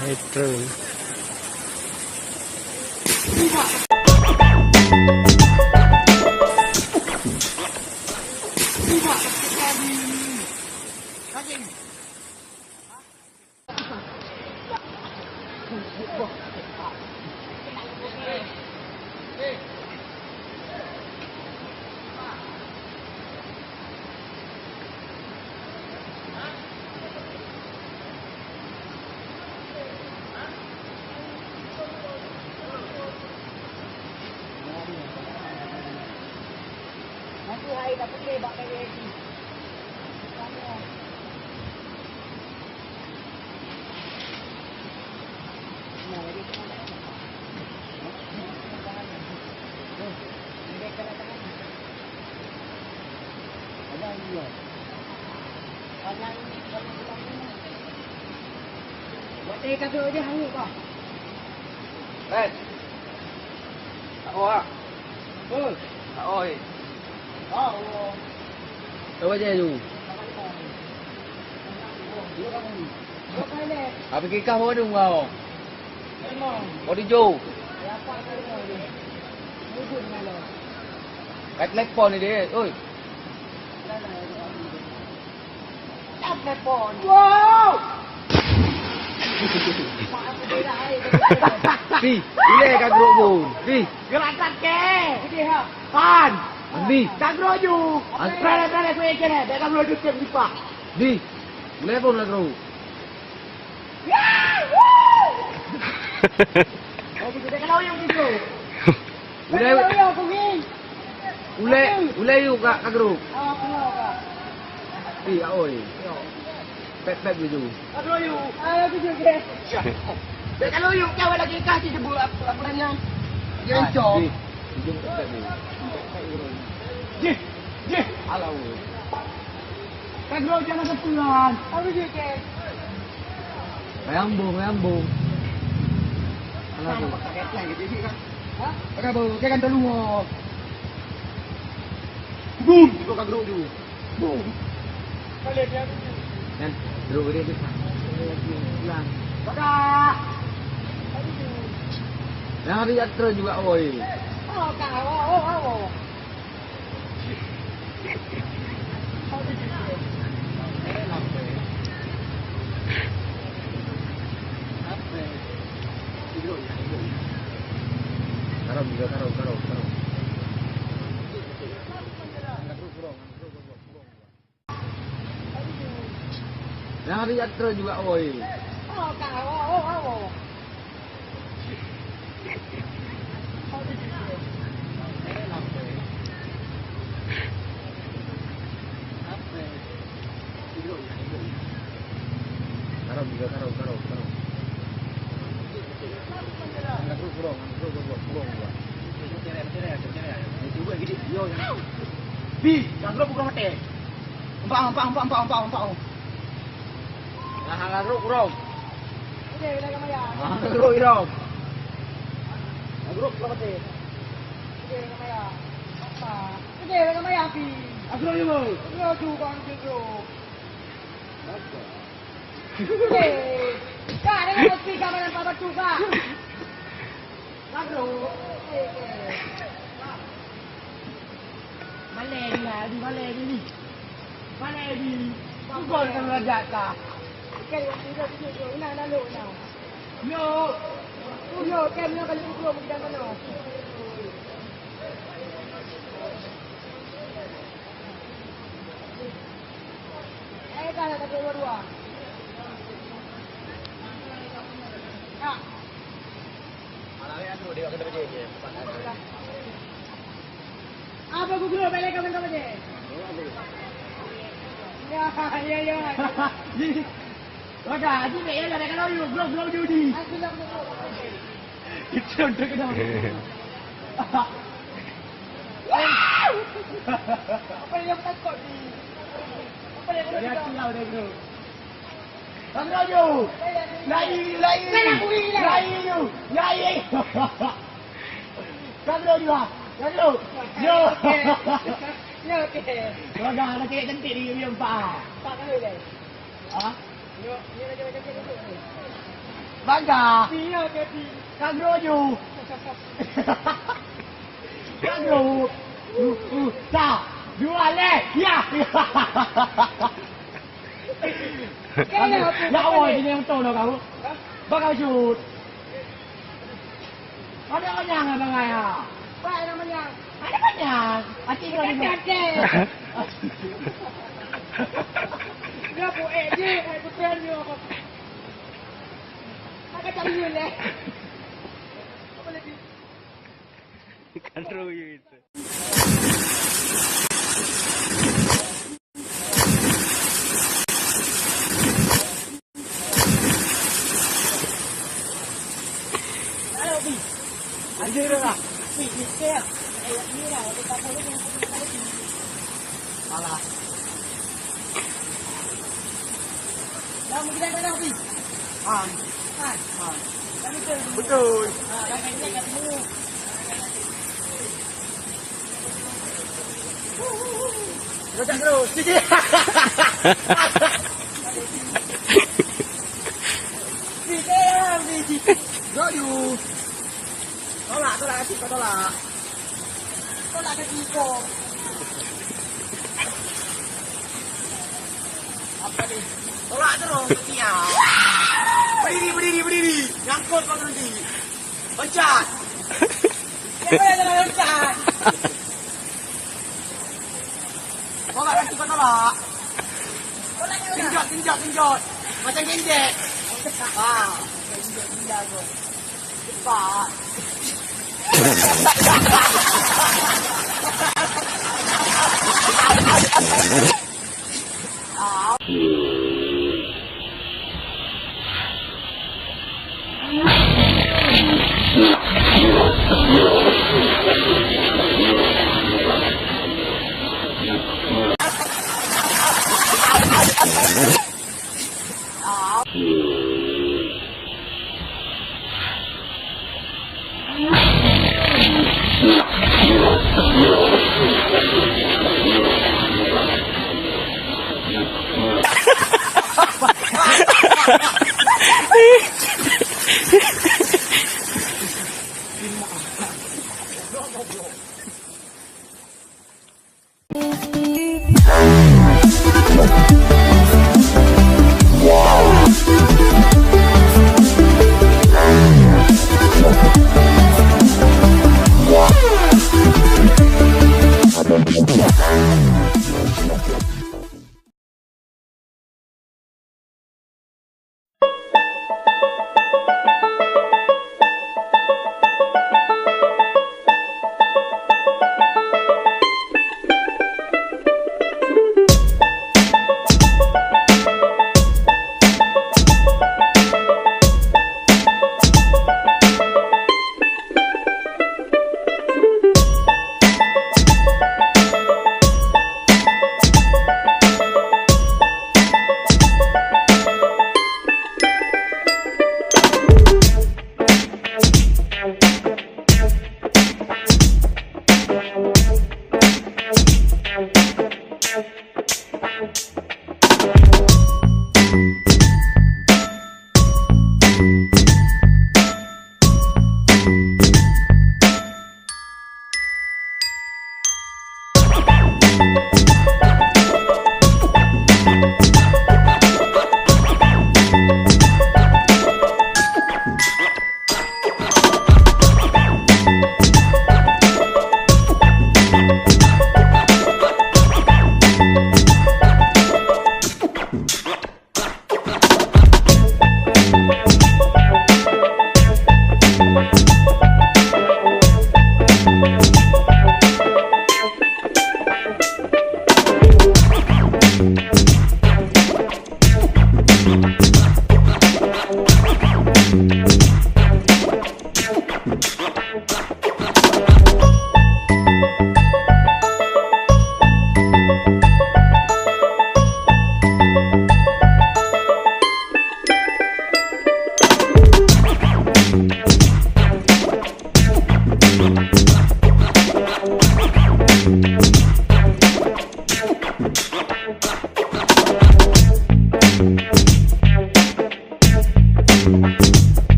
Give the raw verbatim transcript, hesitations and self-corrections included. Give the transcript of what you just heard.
Hai, trön. Watèe ka trôk jih hangét, bah. Eh. Ka oh, ah. Oi. Ka oh, eh. Ka oh. Coba je tu. Apa kikah bawa dong kau? Bawa di jauh. Kat telepon ni dia, oi. Wow! Pi, ilèe ka grôk bun. Pi. Gerakan ke? Pan. Andi. Ka grôk ju. An- Prele, prele, kuih kene. Bèk ka grôk ju tem dipak. Di. Ilèe pun ka grôk. Ya! Woo! Oh, bisa kalau yang gitu. Ulèe, ulèe, ulèe yuk ka, ka grôk. Ih, aoi. Pèt-pèt laju. Pèt laju, kan, lagi kah cit jebul ap-, apa namanya? Dia encok. Jih, jih. Alau. Ka grôk jangan sepulan. Apa je, Kek? Bayang bông, bayang bông. Alah, bông. Pakai bông, jangan terluar. Bum, tiba ka grôk tu. Bum. Kan, grôk dia tu. Pelan. Pakai. Yang ada yang terus juga, oi. Oh, tak, oh, oh, oh. Karong juga, karong, karong, karong. Yang ada yang terus juga, oi. Karong juga, karong, karong, karong. Angkat terus, kurang, angkat terus, kurang, kurang, kurang. Itu juga gede, yo, ya. Bi, angkat terus, kurang mati. Empat, empat, empat, empat, empat, empat. Nah, angkat terus, kurang. Angkat terus, kurang. Angkat terus, kurang mati. Angkat terus, yo. Angkat terus, yo. Eh, ka, dengan kopi ka, malam Pak Batu ka. Lagu. Eh, eh. Malèe ni lah, di malèe ni. Malèe ni. Bukan orang raja ka. Bukan orang raja tu, tu. Nah, nah, lo, nah. Lo. Lo, kan, lo, kalau tu, kita mana? Apa guglo balik kawan-kawan je? Ya, ya, ya. Wadah, haji nak ya lah, nak kalau you, glo, glo, you di. Itu untuk kita. Apa yang takut ni? Apa yang takut? Dia tinggal dia, bro. Kang Rojo. Lai, lai. Lai, lai. Kang Rojo, ah. Kang Rojo. Yo. Yo, okey. Kau dah ada cewek cantik di Rio empat. Empat kali dah. Ha? Bangga. Kang Rojo. Kang Rojo. Uh, uh, sa, dua, leh. Ya. Ya Allah, ini yang betul loh kau. Bakal shoot. Ada manyang, Abang Ayah? Apa ada manyang? Ada manyang. Hati kau ni. Dia buat je, hai putra ni apa? Ada cari leh. Apa lagi? Kan royo itu. Alah. Dah mungkin dah dah, Bi. Han. Han. Han. Betul. Betul. Ha, dah kena kat dulu. Rojak terus. Sikit. Sikit lah, Bi. Got you. Tolak, tolak, kaki kau tolak. Tolak kaki kau. Apa ni? Tolak terus kaki ah. Berdiri, berdiri, berdiri. Nyangkut kau nanti. Loncat. Siapa yang jangan loncat? Tolak kaki kau tolak. Tolak kaki. Genjot, genjot, genjot. Macam genjek. Ah. Genjot gila kau.